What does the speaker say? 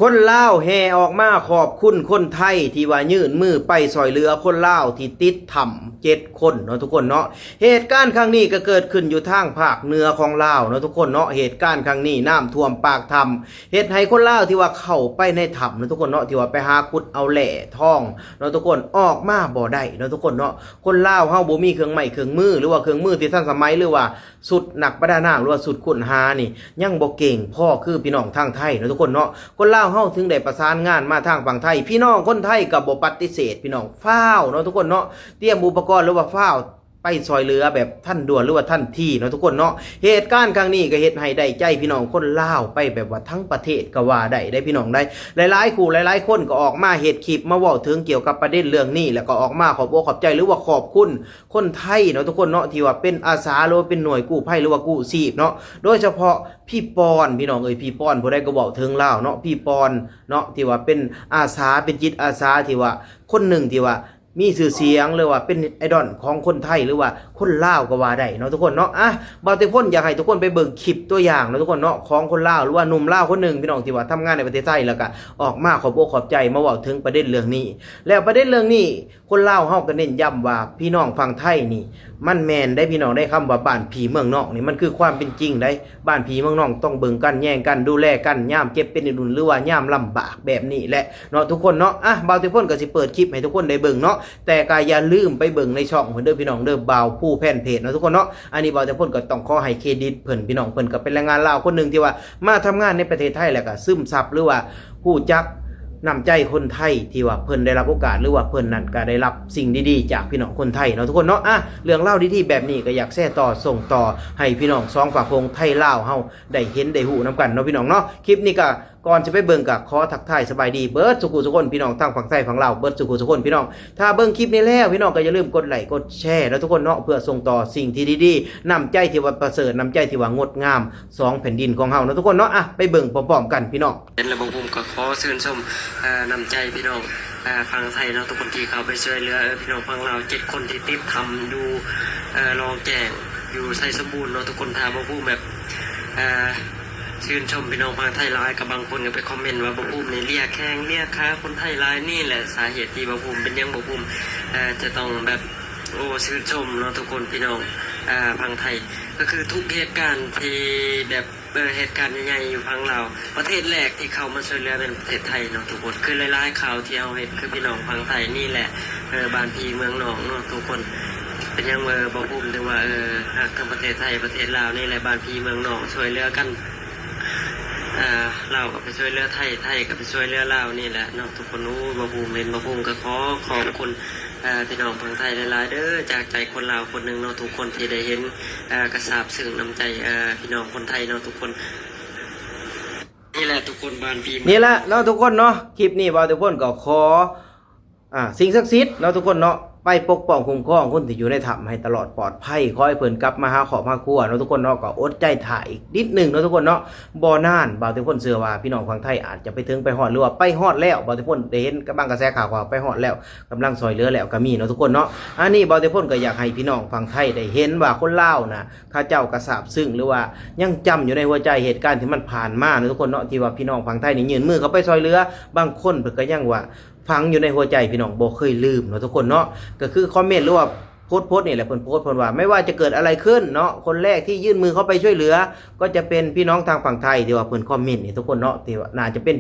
ຄົນລາວແຫ່ອອກມາຂອບຄຸນຄົນໄທທີ່ວ່າຍື່ນມືໄປຊ່ອຍເຫຼືອຄົນລາວທີ່ຕິດຖ້ຳເຈັດຄົນເນາະທຸກຄົນເນາະ. ເຫດການຄັ້ງນີ້ກໍເກີດຂຶ້ນຢູ່ທາງພາກເໜືອຂອງລາວເນາະທຸກຄົນເນາະ. ເຫດການຄັ້ງນີ້ນ້ຳຖ້ວມປາກຖ້ຳ ເຮັດໃຫ້ຄົນລາວທີ່ວ່າເຂົ້າໄປໃນຖ້ຳເນາະທຸກຄົນເນາະ ທີ່ວ່າໄປຫາຂຸດເອົາແຮ່ທອງເນາະທຸກຄົນ ອອກມາບໍ່ໄດ້ເນາະທຸກຄົນເນາະ. ຄົນລາວເຮົາບໍ່ມີເຄື່ອງໄມ້ເຄື່ອງມື ຫຼືວ່າເຄື່ອງມືທີ່ທັນສະໄໝ ຫຼືວ່າ ຊຸດນັກປະດານ້ຳ ຫຼືວ່າຊຸດຄົ້ນຫານີ້ ຍັງບໍ່ເກັ່ງພໍຄືພີ່ນ້ອງທາງໄທເນາະທຸກຄົນເນາະ. ຄົນລາວເຮົາເຖິງໄດ້ປະສານງານມາທາງຝັ່ງໄທ ພີ່ນ້ອງຄົນໄທກໍບໍ່ປະຕິເສດ ພີ່ນ້ອງ ຟ້າວເນາະທຸກຄົນເນາະ ຕຽມອຸປະກອນ ຫຼືວ່າຟ້າວໄປຊ່ອຍເຫຼືອແບບທັນດ່ວນ ຫຼືວ່າທັນທີເນາະທຸກຄົນເນາະ. ເຫດການຄັ້ງນີ້ກໍເຮັດໃຫ້ໄດ້ໃຈພີ່ນ້ອງຄົນລາວໄປແບບວ່າທັງປະເທດກໍວ່າໄດ້ເດ້ພີ່ນ້ອງເດ້. ຫຼາຍໆຄູ່ຫຼາຍໆຄົນກໍອອກມາເຮັດຄລິບມາເວົ້າເຖິງກ່ຽວກັບປະເດັນເລື່ອງນີ້ ແລ້ວກໍອອກມາຂອບອົກຂອບໃຈ ຫຼືວ່າຂອບຄຸນ ຄົນໄທເນາະທຸກຄົນເນາະ ທີ່ວ່າເປັນອາສາ ຫຼືວ່າເປັນໜ່ວຍກູ້ໄພ ຫຼືວ່າກູ້ຊີບເນາະ. ໂດຍສະເພາະພີ່ປອນ ພີ່ນ້ອງເອີຍ ພີ່ປອນ ຜູ້ໃດກໍເວົ້າເຖິງລາວເນາະ ພີ່ປອນເນາະ ທີ່ວ່າເປັນອາສາ ເປັນຈິດອາສາທີ່ວ່າຄົນໜຶ່ງທີ່ວ່າມີຊື່ສຽງ ຫຼືວ່າເປັນໄອດອນຂອງຄົນໄທ ຫຼືວ່າຄົນລາວກໍວ່າໄດ້ເນາະທຸກຄົນເນາະ. ອ່ະ ບ່າວເຕັມພົນຢາກໃຫ້ທຸກຄົນໄປເບິ່ງຄລິບຕົວຢ່າງເນາະທຸກຄົນເນາະ ຂອງຄົນລາວ ຫຼືວ່າໜຸ່ມລາວຄົນໜຶ່ງ ພີ່ນ້ອງ ທີ່ວ່າທຳງານໃນປະເທດໄທ ແລ້ວກໍອອກມາຂອບອົກຂອບໃຈ ມາເວົ້າເຖິງປະເດັນເລື່ອງນີ້. ແລ້ວປະເດັນເລື່ອງນີ້ ຄົນລາວເຮົາກໍເນັ້ນຢ້ຳວ່າ ພີ່ນ້ອງຝັ່ງໄທນີ້ ມັນແມ່ນໄດ໋ພີ່ນ້ອງໄດ໋ ຄຳວ່າບ້ານພີ່ເມືອງນ້ອງນີ້ ມັນຄືຄວາມເປັນຈິງໄດ໋. ບ້ານພີ່ເມືອງນ້ອງຕ້ອງເບິ່ງກັນແຍງກັນ ດູແລກັນ ຍາມເຈັບເປັນໄດ້ດຸນ ຫຼືວ່າຍາມລຳບາກແບບນີ້ແຫຼະເນາະທຸກຄົນເນາະ. ອ່ະ ບ່າວເຕັມພົນກໍຊິເປີດຄລິບໃຫ້ທຸກຄົນໄດ້ເບິ່ງເນາະ ແຕ່ກໍຢ່າລືມໄປເບິ່ງໃນຊ່ອງເພິ່ນເດີພີ່ນ້ອງເດີ ບ່າວພູແຟນເພຈເນາະທຸກຄົນເນາະ. ອັນນີ້ບ່າວເຕັມພົນກໍຕ້ອງຂໍໃຫ້ເຄຣດິດເພິ່ນ ພີ່ນ້ອງ ເພິ່ນກໍເປັນແຮງງານລາວຄົນໜຶ່ງທີ່ວ່າມາທຳງານໃນປະເທດໄທ ແລ້ວກໍຊຶມຊັບ ຫຼືວ່າ ຮູ້ຈັກນ້ຳໃຈຄົນໄທທີ່ວ່າເພິ່ນໄດ້ຮັບໂອກາດ ຫຼືວ່າເພິ່ນນັ້ນກໍໄດ້ຮັບສິ່ງດີໆຈາກພີ່ນ້ອງຄົນໄທເນາະທຸກຄົນເນາະ. ອ່ະ ເລື່ອງລາວດີໆແບບນີ້ກໍຢາກແຊຕໍ່ສົ່ງຕໍ່ໃຫ້ພີ່ນ້ອງສອງປະເທດ ໄທລາວເຮົາໄດ້ເຫັນໄດ້ຮູ້ນຳກັນເນາະພີ່ນ້ອງເນາະ. ຄລິບນີ້ກໍ ກ່ອນຊິໄປເບິ່ງກໍຂໍທັກທາຍສະບາຍດີເບິດສູ່ຜູ້ສູ່ຄົນ ພີ່ນ້ອງທັງຝັ່ງໄທຝັ່ງລາວເບິດສູ່ຜູ້ສູ່ຄົນ ພີ່ນ້ອງ. ຖ້າເບິ່ງຄລິບນີ້ແລ້ວ ພີ່ນ້ອງກໍຢ່າລືມກົດໄລກົດແຊເນາະທຸກຄົນເນາະ ເພື່ອສົ່ງຕໍ່ສິ່ງທີ່ດີໆ ນ້ຳໃຈທີ່ວ່າປະເສີດ ນ້ຳໃຈທີ່ວ່າງົດງາມ ສອງແຜ່ນດິນຂອງເຮົາເນາະທຸກຄົນເນາະ. ອ່ະ ໄປເບິ່ງພ້ອມໆກັນພີ່ນ້ອງ. ເຫັນແລ້ວ ບ່າວພູກໍຂໍຊື່ນຊົມ ເອີ ນ້ຳໃຈພີ່ນ້ອງ ເອີ ຝັ່ງໄທເນາະ ທຸກຄົນທີ່ເຂົ້າໄປຊ່ວຍເຫຼືອ ເອີ ພີ່ນ້ອງຝັ່ງລາວເຈັດຄົນທີ່ຕິດຖ້ຳຢູ່ ເອີ ລອງແຈ້ງ ຢູ່ໄຊສົມບູນເນາະທຸກຄົນ. ຖ້າບ່າວພູແບບ ເອີ ຊື່ນຊົມພີ່ນ້ອງຝັ່ງໄທຫຼາຍ ກໍບາງຄົນກໍໄປຄອມເມັນວ່າບ່າວພູນີ້ລຽກແຂ້ງລຽກຂາຄົນໄທຫຼາຍ. ນີ້ແຫຼະສາເຫດທີ່ບ່າວພູ ເປັນຫຍັງບ່າວພູ ເອີ ຈະຕ້ອງແບບ ໂອ້ ຊື່ນຊົມເນາະທຸກຄົນ ພີ່ນ້ອງ ເອີ ຝັ່ງໄທ ກໍຄືທຸກເຫດການທີ່ແບບ ເອີ ເຫດການໃຫຍ່ໆຢູ່ຝັ່ງລາວ ປະເທດແລກທີ່ເຂົ້າມາຊ່ວຍເຫຼືອແມ່ນປະເທດໄທເນາະທຸກຄົນ. ຄືຫຼາຍໆຂ່າວທີ່ເຮົາເຫັນ ຄືພີ່ນ້ອງຝັ່ງໄທນີ້ແຫຼະ ເອີ ບ້ານພີ່ເມືອງນ້ອງເນາະທຸກຄົນ. ເປັນຫຍັງ ເອີ ບ່າວພູ ເອີ ເຖິງວ່າ ເອີ ຮັກທັງປະເທດໄທ ປະເທດລາວນີ້ແຫຼະ ບ້ານພີ່ເມືອງນ້ອງ ຊ່ວຍເຫຼືອກັນ ເອີ ລາວກໍໄປຊ່ວຍເຫຼືອໄທ ໄທກໍໄປຊ່ວຍເຫຼືອລາວນີ້ແຫຼະເນາະທຸກຄົນ. ໂອ້ຍ ບ່າວພູ ເຫັນບ່າວພູກໍຂໍຂອບຄຸນ ເອີ ພີ່ນ້ອງຝັ່ງໄທຫຼາຍໆເດີ ຈາກໃຈຄົນລາວຄົນໜຶ່ງເນາະທຸກຄົນ ທີ່ໄດ້ເຫັນ ເອີ ກະຊາບຊຶ້ງນ້ຳໃຈ ເອີ ພີ່ນ້ອງຄົນໄທເນາະທຸກຄົນ. ນີ້ແຫຼະທຸກຄົນ ບ້ານພີ່ ນີ້ແຫຼະເນາະທຸກຄົນເນາະ. ຄລິບນີ້ບ່າວເຕັມພົນກໍຂໍ ອ່າ ສິ່ງສັກສິດເນາະທຸກຄົນເນາະ ໄປປົກປ້ອງຄຸ້ມຄອງຄົນທີ່ຢູ່ໃນຖ້ຳໃຫ້ຕະຫຼອດປອດໄພ ຂໍໃຫ້ເພິ່ນກັບມາຫາຄອບຫາຄົວເນາະທຸກຄົນເນາະ. ກໍອົດໃຈຖ້າອີກນິດໜຶ່ງເນາະທຸກຄົນເນາະ. ບໍ່ນານ ບ່າວເຕັມພົນເຊື່ອວ່າພີ່ນ້ອງຝັ່ງໄທອາດຈະໄປເຖິງໄປຮອດ ຫຼືວ່າໄປຮອດແລ້ວ ບ່າວເຕັມພົນໄດ້ເຫັນກັບບາງກະແສຂ່າວວ່າໄປຮອດແລ້ວ ກຳລັງຊ່ອຍເຫຼືອແລ້ວກໍມີເນາະທຸກຄົນເນາະ. ອັນນີ້ບ່າວເຕັມພົນກໍຢາກໃຫ້ພີ່ນ້ອງຝັ່ງໄທໄດ້ເຫັນວ່າຄົນລາວນະ ເຂົາເຈົ້າກໍຊາບຊຶ້ງ ຫຼືວ່າຍັງຈຳຢູ່ໃນຫົວໃຈເຫດການທີ່ມັນຜ່ານມາເນາະທຸກຄົນເນາະ ທີ່ວ່າພີ່ນ້ອງຝັ່ງໄທນີ້ຍື່ນມືເຂົ້າໄປຊ່ອຍເຫຼືອ. ບາງຄົນເພິ່ນກໍຍັງວ່າຝັງຢູ່ໃນຫົວໃຈ ພີ່ນ້ອງບໍ່ເຄີຍລືມເນາະທຸກຄົນເນາະ. ກໍຄືຄອມເມັນ ຫຼືວ່າໂພສ ໂພສນີ້ແຫຼະ ເພິ່ນໂພສ ເພິ່ນວ່າ ໄມ່ວ່າຈະເກີດອະໄລຂຶ້ນເນາະ ຄົນແລກທີ່ຍື່ນມືເຂົ້າໄປຊ່ວຍເຫຼືອ ກໍຈະເປັນພີ່ນ້ອງທາງຝັ່ງໄທ ທີ່ວ່າເພິ່ນຄອມເມັນນີ້ທຸກຄົນເນາະ ທີ່ວ່າໜ້າຈະເປັນ